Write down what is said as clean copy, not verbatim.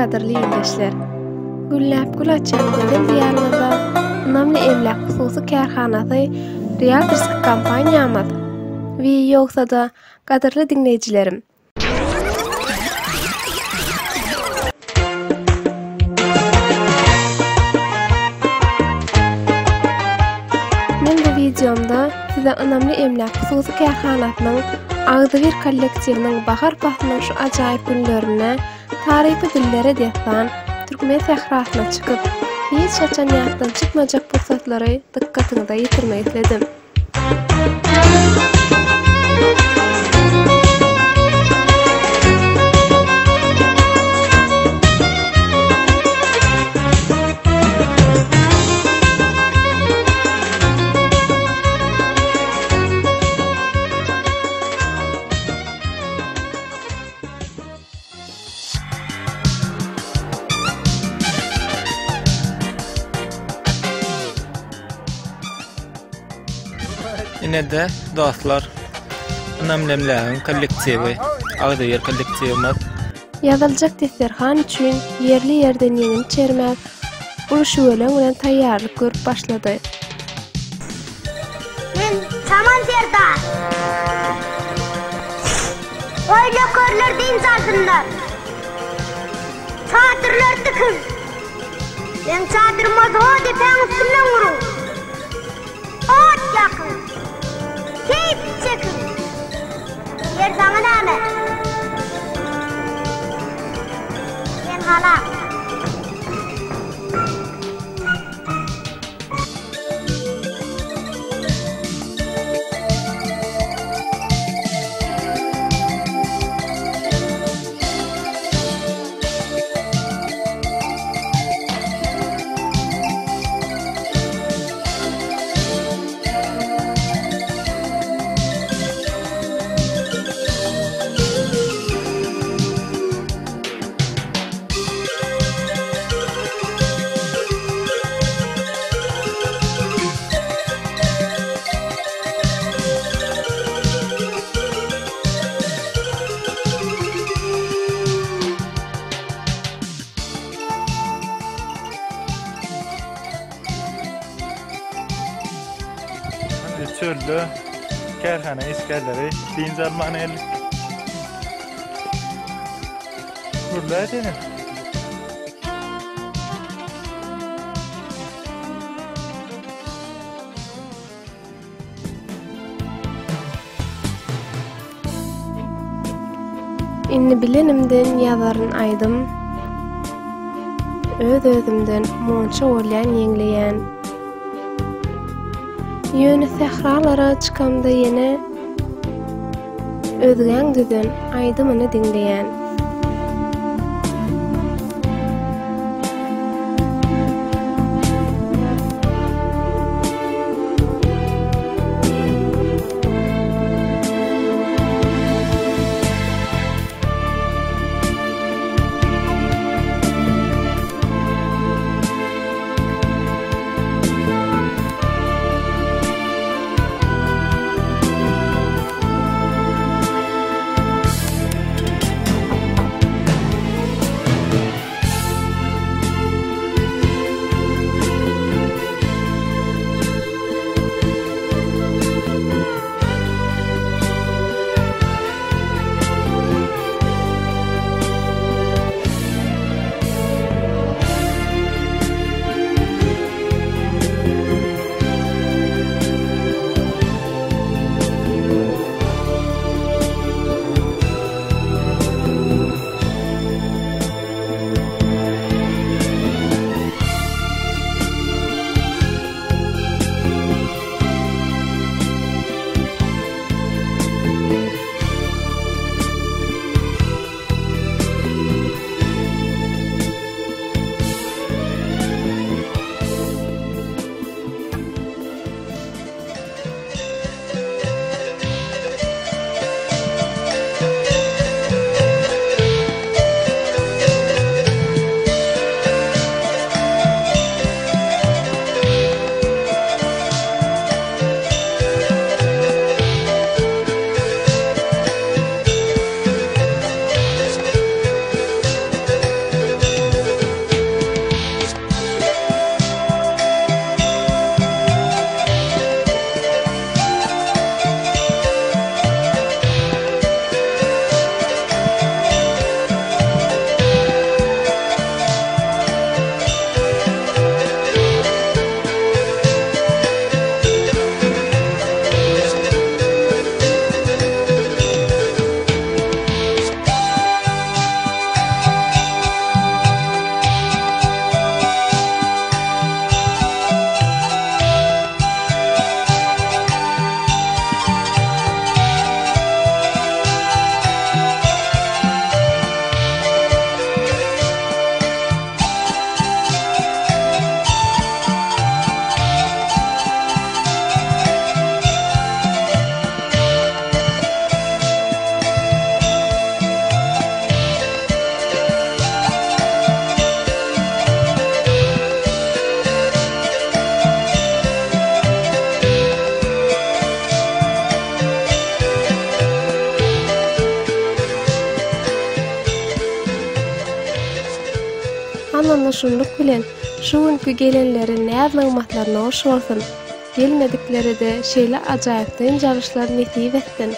gadyrly ildeşler! Gülläp gül açýan gözel Diýarymyzda Ynamly emläk hususy kärhanasy rieltorskiý kompaniýamyz we ýogsa-da gadyrly diňleýjilerim! Men bu wideomda size Ynamly emläk hususy kärhanasynyň agzybir kollektiwiniň bahar paslynyň şu ajaýyp günlerinde tarypy dillere dessan türkmen sährasyna çykyp, hiç haçan ýatdan çykmajak pursatlary dykgatyňyza ýetirmek isledim. Ine-de, dostlar, Ynamlemlägiň kollektiwi, agzybir kollektiwimiz. Ýazyljak desterhan üçin ýerli-ýerden ýeňini çermäp, uly şüweleň bilen taýýarlyk görüp başlady. Men Çaman serdar. Goý nökerler dynç alsynlar. Çadyrlar dikiň. Meň çadyrymy o depäň üstünden guruň. Ot ýakyň. Keýp çekiň. Ýer saňa näme? Sen halas. Çölde kärhana işgärleri dynç almana geldik. Gürläýsene. Indi bilenimden ýazaryn aýdym. Öz-özümden monça bolýan ýeňleýän. Ýöne sähralara çykamda ýene Özgäň düzen aýdymyny diňleýän. Hany onda şunluk bilen şu günki gelenlere näz-nygmatlar noş bolsun! Gelmediklere-de şeýle ajaýyp dynç alyşlar nesip etsin!